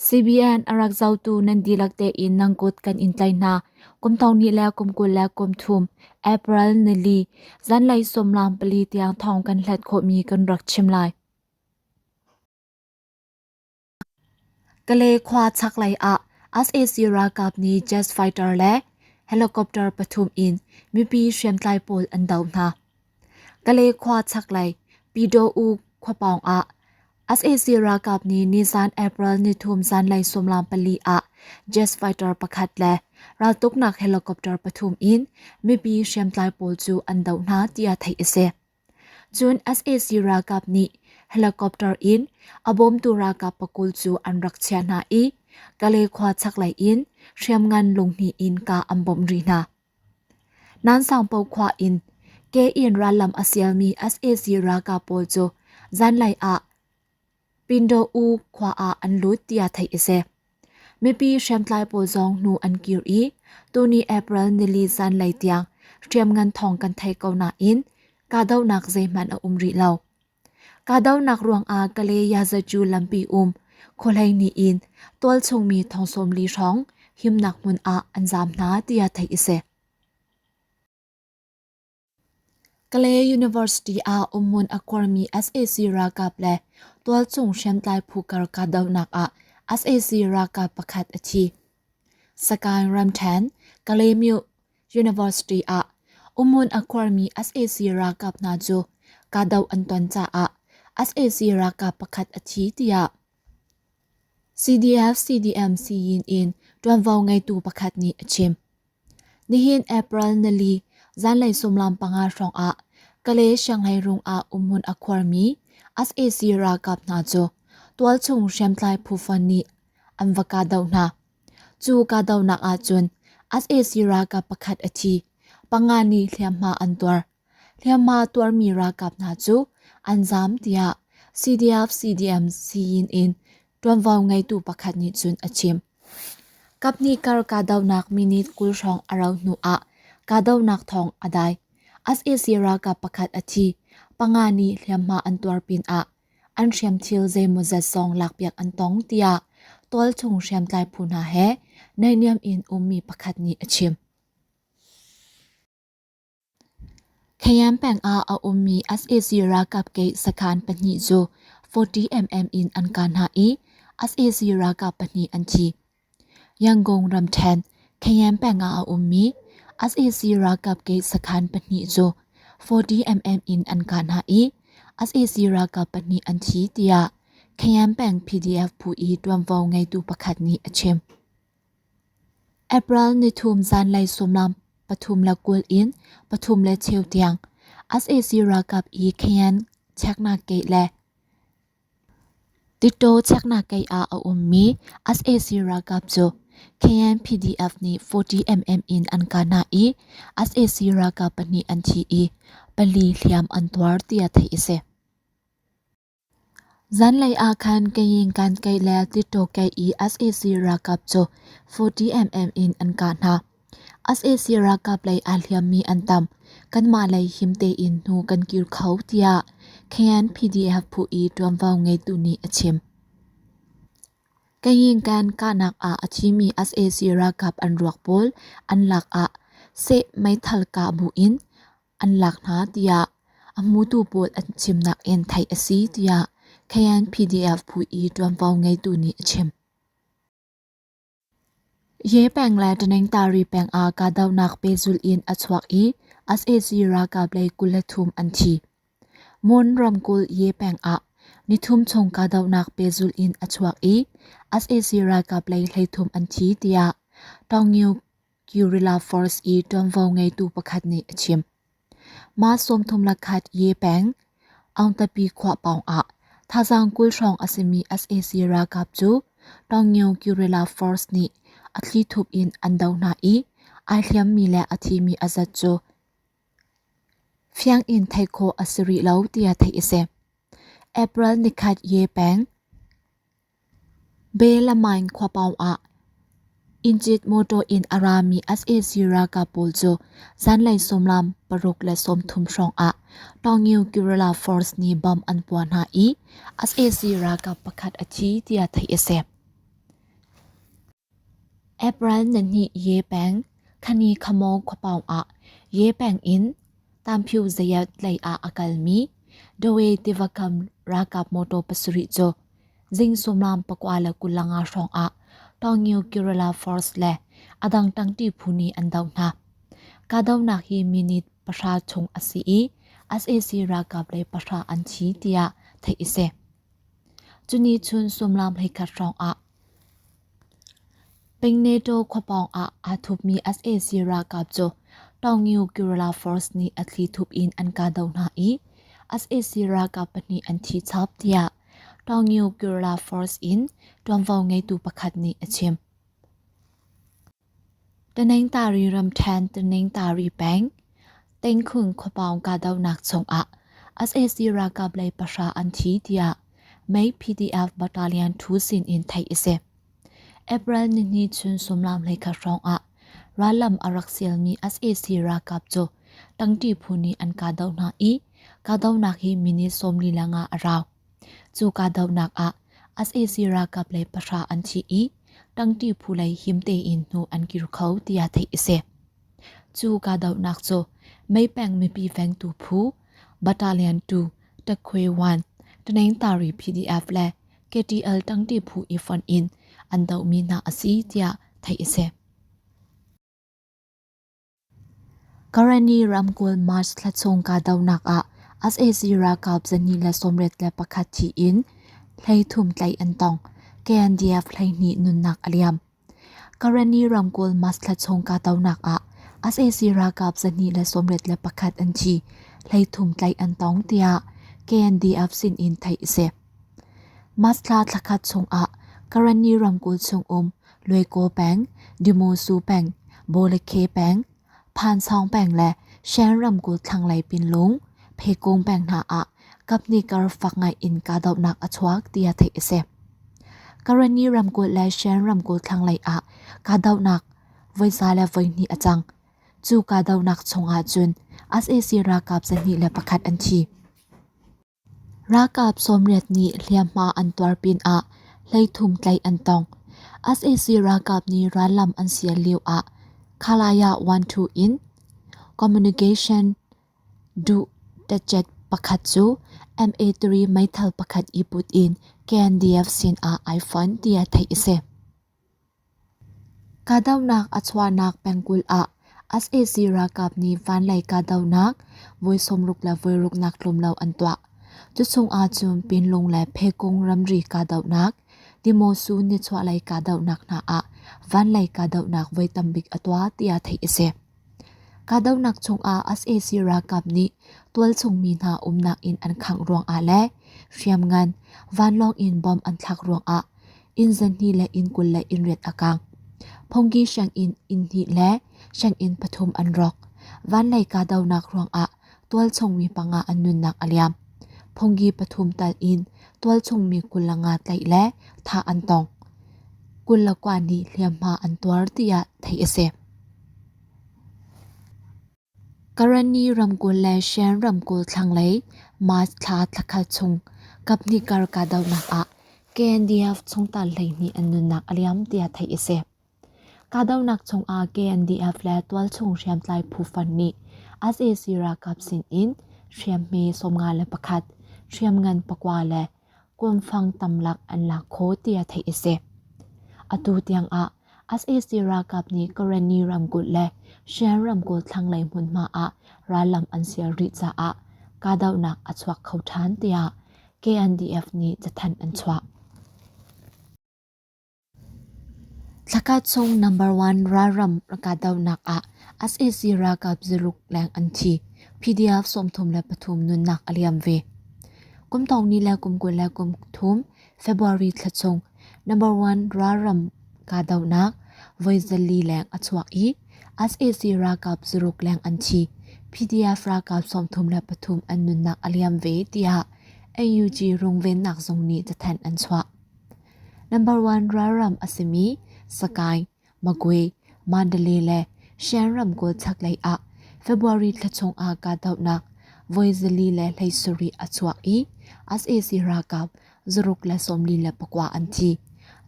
CBN a rak zohtu nan dihlak tein nan kut kan in tlaih hna. Kum thong hnih le kum 23, April nili, zanlei sawmlam pali tiang thawng kan hlat khawhmi kan rak chim lai. Kalay khua chaklei ah sac ralkap nih jet fighter le helicopter pathum in mipi hriamtlai pawl an doh hna. Kalay khua chaklei Pyidaw-u khuapawng ah sac ralkap nih nizan April nithum zanlei sawmlam pali ah jet fighter pakhat le raltuknak helicopter pathum in mipi hriamtlai pawl cu an doh hna tiah theih a si. Cun sac ralkap nih helicopter in a bawmtu ralkap pakul cu an rak chiah hna i Kalay khua chaklei in hriamngan lunghnih in kah an bawmh rih hna. Nansangpo khua in ke in rallam a sialmi sac ralkap pawl cu zanlei ah Pindo-u khua ah an lut tiah theih a si. Mipi hriamtlai pawl zong hnu an kir i tuni April nili zanlei tiang hriamngan thawng kan thei ko nain kahdohnak zeihmanh a um rih lo. Kahdohnak ruangah Kalay Yazacu lampi um khuahlei nih in tualchung mi thong 40 hrawng himnak hmun ah an zaam hna tiah theih a si. Kalay University ah umhmun a khuarmi sac ralkap le tualchung hriamtlai phu kar kahdohnak ah sac ralkap pakhat a thi. Sagaing ramṭhen, Kalaymyo University ah umhmun a khuarmi sac ralkap hna cu kahdoh an ton caah sac ralkap pakhat a thi tiah CDF-CDM siyin in ṭuanvo ngeitu pakhat nih a chim. Nihin April nili zanlei sumlam panga hrawng ah Kalay Sianghleirung ah umhmun a khuarmi sac ralkap hna cu tualchung hriamtlai phu fon nih an va kahdoh hna. Cu kahdohnak ahcun sac ralkap pakhat a thi, panga nih hliamhma an tuar. Hliamhma tuarmi ralkap hna cu an zaam tiah CDF-CDM siyin in ṭuanvo ngeitu pakhat nih cun a chim. Kaphnih kar kahdohnak minute 20 hrawng a rauh hnu ah kahdohnak thawng a dai. Sac ralkap pakhat a thi, panga nih hliamhma an tuar pinah an hriamthil zeimawzat zong lakpiak an tong tiah tualchung hriamtlai phu hna he naihniam in ummi pakhat nih a chim. Khayan peng ah a ummi sac ralkap gate sakhan pahnih cu 40mm in an kah hna i sac ralkap pahnih an thi. Yangon ramṭhen Khayan peng ah a ummi sac ralkap gate sakhan pahnih cu 40mm in an kah hna i sac ralkap pahnih an thi tiah Khayan peng PDF phu i ṭuanvo ngeitu pakhat nih a chim. April nithum zanlei sawmlam 23 in 3 le cheu tiang sac ralkap i Khayan cheknak gate le Titaw cheknak gate ah a ummi sac ralkap cu Khayan PDF nih 40mm in an kah hna i sac ralkap pahnih an thi i pali hliam an tuar tiah theih a si. Zanlei ah khan Kayin kan keih le Titaw keih i sac ralkap cu 40mm in an kah hna. Sac ralkap lei aa hliammi an tam. Kanmah lei him tein hnu kan kir kho tiah KNPDF phu i ṭuanvo ngeitu nih a chim. Kayin kan kahnak ah a thimi sac ralkap an ruak pawl an lak ah seh meithal kah bu in an lak hna tiah a hmutu pawl an chimnak in theih a si tiah KNPDF phu i ṭuanvo ngeitu nih a chim. Ye peng le Taningtari peng ah kahdohnak pehzulh in a chuak i sac ralkap lei 23 an thi. Mon ramkulh Ye peng ah nithum chung kahdohnak pehzulh in a chuak i sac ralkap lei 33 an thi tiah Taungyu Guerrilla Force i ṭuanvo ngeitu pakhat nih a chim. Mah 31 Ye peng, Aungtapi khua pawng ah thazaang 20 hrawng a simi sac ralkap cu Taungyo Guerrilla Force nih a thlithup in an doh hna i ai hliammi le a thimi a zat cu fiang in theih khawh a si rih lo tiah theih a si. April nikhat Ye peng, Belamain khua pawng ah inncit mawṭaw in a rami sac ralkap pawl cu zanlei sawmlam 6:30 hrawng ah Taungyu Guerrilla Force nih bomb an puah hna i sac ralkap pakhat a thi tiah theih a si. April nihnih Ye peng Khani Khamaw khuapaung ah Ye peng in Tamphiu Zayat lei ah a kalmi Dawe tivakam ralkap motor pasarih cu zing suimilam 9:25 hrawng ah Taungyu Guerrilla Force le a dang ṭangṭi phu nih an doh hna. Kahdohnak hi minute pahra chung a si i sac ralkap lei pahra an thi tiah theih a si. Cuni chun suimilam 11 hrawng ah Pingneto khuapawng ah aa thupmi sac ralkap cu Taungyu Guerrilla Force nih a thlithup in an kahdoh hna i sac ralkap pahnih an thi chap tiah Taungyu Guerrilla Force in ṭuanvo ngeitu pakhat nih a chim. Taningtari ramṭhen Taningtari peng Tengkhung khuapawng kahdohnak chungah sac ralkap lei pahra an thi tiah May PDF Battalion Thu sin in theih a si. April nihnih chun suimilam 11 hrawng ah rallam a rak sialmi sac ralkap cu tangṭi phu nih an kahdoh hna i kahdohnak hi minute 45 a rau. Cu kahdohnak ah sac ralkap lei pahra an thi i tangṭi phu lei him tein hnu an kir kho tiah theih a si. Cu kahdohnak cu Meipeng mipi vengtu phu Battalion 2 Takhwe 1 Tanengtari PDF le KTL tangṭi phu i fonh in an dohmi hna a si tiah theih a si. Karenni ramkulh March thla chung kahdohnak ah sac ralkap 281 thi in 33 tlaih an tong. KNDF 12 nunnak a liam. Karenni ramkulh March thla chung kahdohnak ah sac ralkap 281 an thi, 33 tlaih an tong tiah KNDF sin in theih a si. March thla thlakhat chung ah Karenni ramkulh chung um Luaikaw peng, Dimosu peng, Bawlakhe peng, Phansawng peng le Shan ramkulh thlanglei Pinlung, Phekung peng hna ah kaphnih kar fak ngai in kahdohnak a chuak tiah theih a si. Karenni ramkulh le Shan ramkulh thlanglei ah kahdohnak voiza le voihnih a cang. Cu kahdohnak chungah cun sac ralkap 21 an thi. Ralkap 80 nih hliamhma an tuar pinah 33 tlaih an tong. Sac ralkap nih rallam an sial lioah Khalaya 12 in communication duh tacet pakhat cu MA3 meithal pakhat i put in KNDF sinah ai fon tiah theih a si. Kahdohnak a chuahnak pengkulh ah sac ralkap nih vanlei kahdohnak voi 66 nak tlawm lo an tuah. Cuchung ahcun Pinlung le Phekung ramri kahdohnak, Timosu nichuahlei kahdohnak hna ah vanlei kahdohnak voi tambik a tuah tiah theih a si. Kahdohnak chungah sac ralkap nih tualchung mi hna umnak inn an khangh ruangah le hriamngan vanlawng in bomb an thlak ruangah inn zahnih le inn 28 a kaang. Phungki sianginn inn hnih le sianginn pathum an rawk. Vanlei kahdohnak ruangah tualchung mi panga an nunnak a liam. Phungki pathum tal in tualchung mi 25 tlaih le thah an tong. 29 nih hliamhma an tuar tiah theih a si. Karenni ramkulh le Shan ramkulh thlanglei March thla thlakhat chung kaphnih kar kahdohnak ah KNDF chungtel 12 an nunnak a liam tiah theih a si. Kahdohnak chungah KNDF le tualchung hriamtlai phu fund nih sac ralkap sin in hriamhme 51, hriamngan pakua le kuanfang tamlak an lak khawh tiah theih a si. Atu tiangah sac ralkap nih Karenni ramkulh le Shan ramkulh thlanglei hmunhma ah rallam an sial rih caah kahdohnak a chuak kho ṭhan tiah KNDF nih cathanh an chuah. Thlakhat chung number one ralram kahdohnak ah sac ralkap zaruk leng an thi. PDF 33 nunnak a liam ve. Kum thong ni le kum 23 February thla chung number one ralram kahdohnak voi zali leng a chuak i sac ralkap zaruk leng an thi. PDF ralkap 33 an nunnak a liam ve tiah NUG rungvennak zung nih cathanh an chuah. Number one ralram a simi Sakae, Magwe, Mandalay le Shan ramkulh chaklei ah February thla chungah kahdohnak voi 470 a chuak i sac ralkap 649 an thi.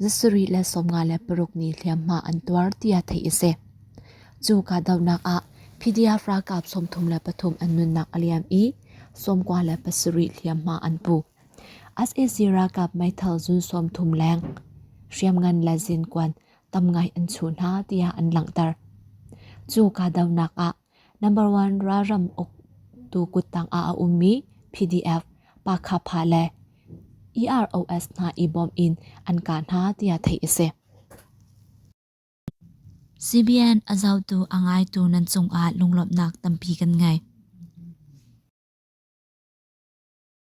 756 nih hliamhma an tuar tiah theih a si. Cu kahdohnak ah PDF ralkap 33 an nunnak a liam i 97 hliamhma an pu. Sac ralkap meithal zun 30 leng hriamngan le zinkuan tam ngai an chuh hna tiah an langhter. Cu kahdohnak ah Number one ralram uktu kuttang ah a ummi PDF, Pakhapha le EROS hna i bawm in an kah hna tiah theih a si. CBN a zohtu a ngaitu nan cungah lunglawmhnak tampi kan ngei.